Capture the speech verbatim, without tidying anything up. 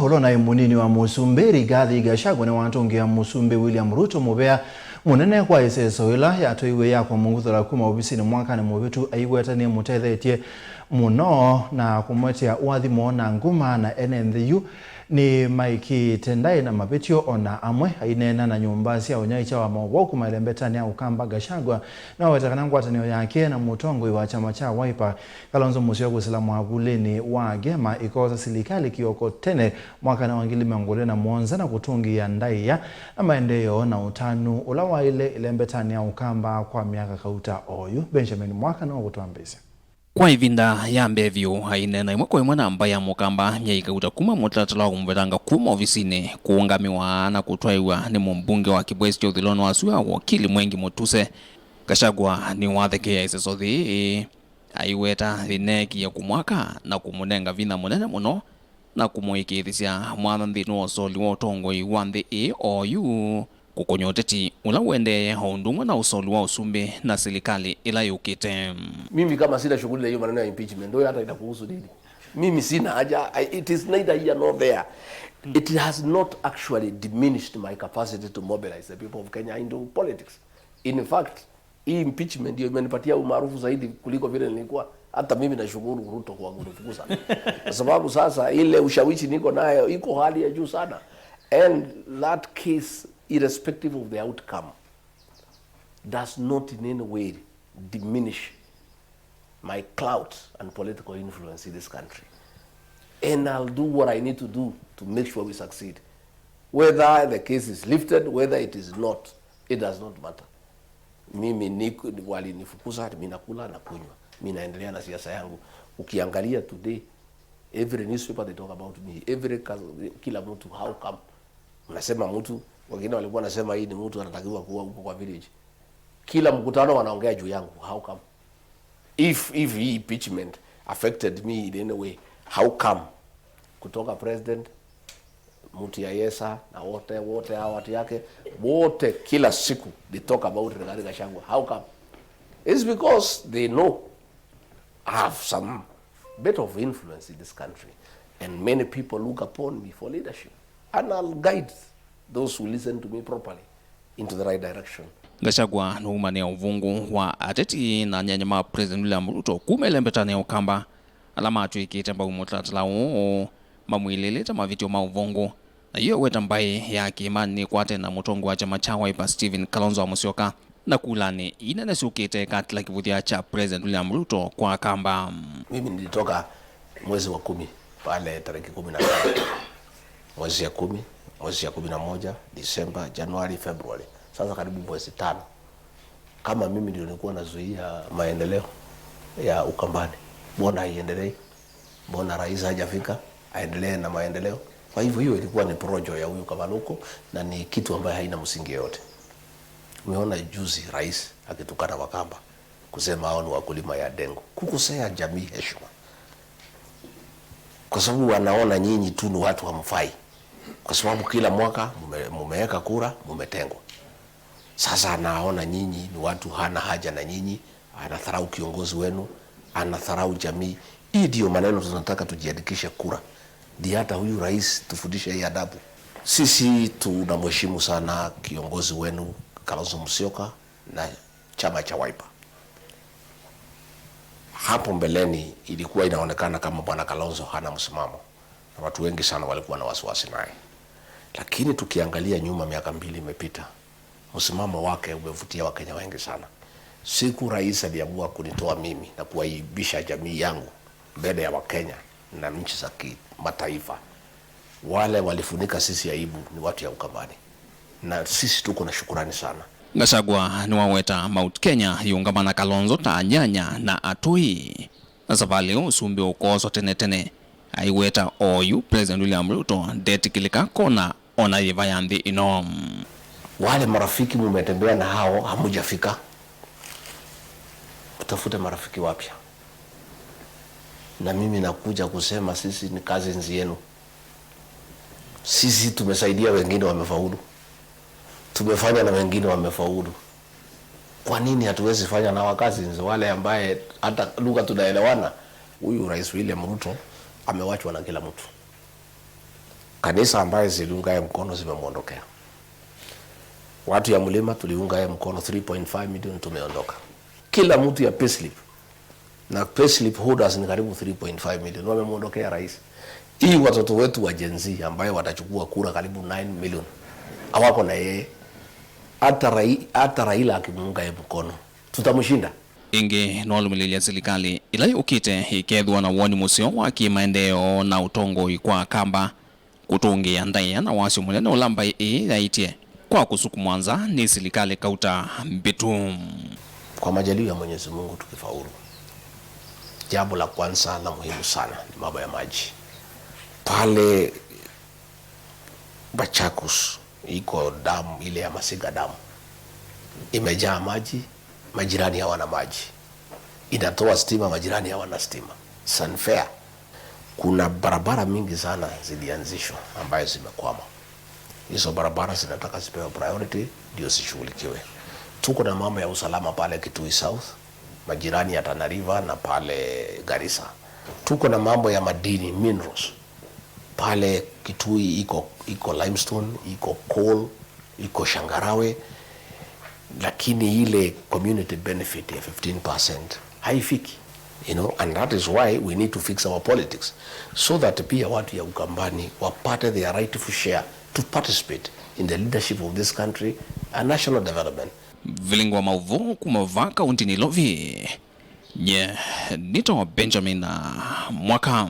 ũla ũnaĩ mũnini wa mũsumbĩ Rigathi Gachagua nĩwatũngĩa mũsumbĩ William Ruto mũvea mũnene kwa ĩseso ĩla yatwaiwe ya kũmũngũthũla kuma ovisinĩ mwakanĩ mũvĩtu, aiweta nĩmũtethetye mũno na kũmwetea ũathimo na nguma, na ene nthĩ yu nĩmaĩkĩĩte ndaĩ na mavĩtyo o na amwe. Aineena na nyũmba sya ũnyaĩĩkya wa maũvoo kuma ĩlembetanĩ ya Ũkamba, Gachagua nĩwaweta kana ngwatanĩo yake na mũtongoi wa kyama kya Wiper, Kalonzo Musyoka, kwĩsĩla mwavulĩnĩ wa ngema ĩkoosa silikalĩ kĩoko tene mwakanĩ wa ngili mĩongo ĩlĩ na mũonza na kũtũngĩĩa ndaĩa na maendeeo na ũtanu ũla waĩle ĩlembetanĩ ya Ũkamba kwa myaka kauta oyu. Benjamin Mwaka nĩwe ũkũtwambĩĩsya. Kwa ĩvinda ya mbee vyũ, aineena ĩmwe kwa ĩmwe na mbaĩ ya Mũkamba myei kauta kuma mũtalatala wa kũmũvetanga kuma ovisinĩ, kũũngamĩwa na kũtwaĩwa nĩ mũmbunge wa kĩvwesi kya ũthũĩlonĩ wa sua, wakili Mwengi Mutuse. Gachagua nĩwathekeea ĩseso yĩĩ, aiweta yĩneekie kũmwaka na kũmũnenga vinya mũnene mũno na kũmũĩkĩĩthĩsya mwanya nthĩnĩ wa ũsoli wa ũtongoi wa nthĩ ĩĩ oyu, kũkũny'a ũteti ũla ũendee o ũndũ ũmwe na ũsoli wa ũsumbĩ na silikalĩ ĩla yũkĩte. Mimi kama sina shughuli na hiyo maneno ya impeachment, wewe hata inakuhusu nini? Mimi sina haja. I, it is neither here nor there. It has not actually diminished my capacity to mobilize the people of Kenya into politics. In fact, hii impeachment ndio imenipatia umaarufu zaidi kuliko vile nilikuwa. Hata mimi nashukuru Ruto kwa kunifukuza. Kwa sababu sasa ile ushawishi niko nayo iko hali ya juu sana. And that case, irrespective of the outcome, does not in any way diminish my clout and political influence in this country. And I'll do what I need to do to make sure we succeed. Whether the case is lifted, whether it is not, it does not matter. Mimi ni, walinifukuza, mimi nakula na kunywa. Mimi naendelea na siasa yangu. Ukiangalia today, every newspaper they talk about me. Every, kila mtu, how come? Mnasema mtu, wengine walikuwa wanasema hii ni mtu anatakiwa kuwa huko kwa village. Kila mkutano wanaongea juu yangu. How come? If, if hii impeachment affected me in any way, how come? Kutoka president, mtu ya Yesa, na wote, wote hawa watu yake, wote kila siku they talk about Rigathi Gachagua. How come? It's because they know I have some bit of influence in this country, and many people look upon me for leadership, and I'll guide those who listen to me properly into the right direction. Gachagua nũumanĩa ũvũngũ wa ateti na anyanya ma President William Ruto kuma ĩlembetanĩ ya Ũkamba, ala matw'ĩkĩte mbau mũtalatala ũũ mamwĩlĩlĩte mavĩtyo ma ũvũngũ. Na yu eweta mbaĩ ya kĩĩmanĩ nĩkwatene na mũtongoi wa kyama kya Wiper Stephen Kalonzo wa Musyoka, na kulanĩ ii nene syũkĩte ĩkatĩla kĩvũthya kya President William Ruto kwa Akamba. Mimi nilitoka mwezi wa kumi pale tarehe kumi na tano. Mwezi ya kumi, mwezi ya kumi na moja, December, January, February. Sasa karibu mwezi tano. Kama mimi ndio nilikuwa nazuia maendeleo ya Ukambani, mbona haiendelei? Mbona rais hajafika aendelee na maendeleo? Kwa hivyo hiyo ilikuwa ni porojo ya huyu Kabaluko na ni kitu ambayo haina msingi yoyote. Umeona juzi rais akitukana Wakamba kusema hao ni wakulima ya dengu. Kukosea jamii heshima. Kwa sababu wanaona nyinyi tu ni watu hamfai. Kwa sababu kila mwaka mume-, mumeweka kura, mumetengwa. Sasa anaona nyinyi ni watu hana haja na nyinyi, anadharau kiongozi wenu, anadharau jamii. Hii ndio maneno tunataka tujiandikishe kura. Ndio hata huyu rais tufundishe hii adabu. Sisi tunamheshimu sana kiongozi wenu Kalonzo Musyoka na chama cha Wiper. Hapo mbeleni ilikuwa inaonekana kama Bwana Kalonzo hana msimamo, na watu wengi sana walikuwa na wasiwasi naye. Lakini tukiangalia nyuma, miaka mbili imepita, msimamo wake umevutia Wakenya wengi sana. Siku rais aliamua kunitoa mimi na kuaibisha jamii yangu mbele ya Wakenya na nchi za kimataifa, wale walifunika sisi aibu ni watu ya Ukambani, na sisi tuko na shukurani sana. Gachagua nĩwaweta Mount Kenya yĩũngama na Kalonzo ta anyanya na atũi. Na savalĩ ĩyo ũsumbĩ ũkooswa tene tene, aiweta oyu President William Ruto ndetĩkĩlĩka kona ona yĩva ya nthĩ ĩno. Wale marafiki mumetembea na hao hamujafika. Utafute marafiki wapya. Na mimi nakuja kusema sisi ni cousins yenu. Sisi tumesaidia wengine wamefaulu. Tumefanya na wengine wamefaulu. Kwa nini hatuwezi fanya na our cousins wale ambaye hata lugha tunaelewana? Huyu Rais William Ruto amewachwa na kila mtu. Kanisa ambaye ziliunga yeye mkono zimemwondokea. Watu ya mlima tuliunga yeye mkono three point five million, tumeondoka. Kila mtu ya payslip. Na payslip holders ni karibu three point five million. Wamemwondokea rais. Hii watoto wetu wa Gen Z ambaye watachukua kura karibu nine million. Hawako na yeye. Hata Rai-, hata Raila akimuunga yeye mkono, tutamshinda. Ĩngĩ, nĩwalũmĩlĩlya silikalĩ ĩla yũkĩte ĩkethĩwa na woni mũseo wa kĩmaendeeo na ũtongoi kwa Akamba. Kũtũngĩĩa ndaĩa na wasyo mũnene ũla mbaĩ ĩĩ yaĩtye kwa kũsukumwa nza nĩ silikalĩ kauta mbĩtu. Kwa majaliwa ya Mwenyezi Mungu, tukifaulu, jambo la kwanza la muhimu sana ni mambo ya maji. Pale Machakos iko damu ile ya Masiga damu imejaa maji, majirani hawana maji. Inatoa stima, majirani hawana stima. It's unfair. Kuna barabara mingi sana zilianzishwa ambayo zimekwama. Hizo barabara zinataka zipewe priority ndio zishughulikiwe. Tuko na mambo ya usalama pale Kitui South, majirani ya Tana River na pale Garissa. Tuko na mambo ya madini, minerals. Pale Kitui iko, iko limestone, iko coal, iko shangarawe, lakini ile community benefit ya fifteen percent haifiki. You know, and that is why we need to fix our politics, so that pia watu ya Ukambani wapate their rightful share to participate in the leadership of this country and national development. Vilingi wa maũvoo kuma vaa kaunti Nairobi, nye nĩtawa Benjamin Mwaka.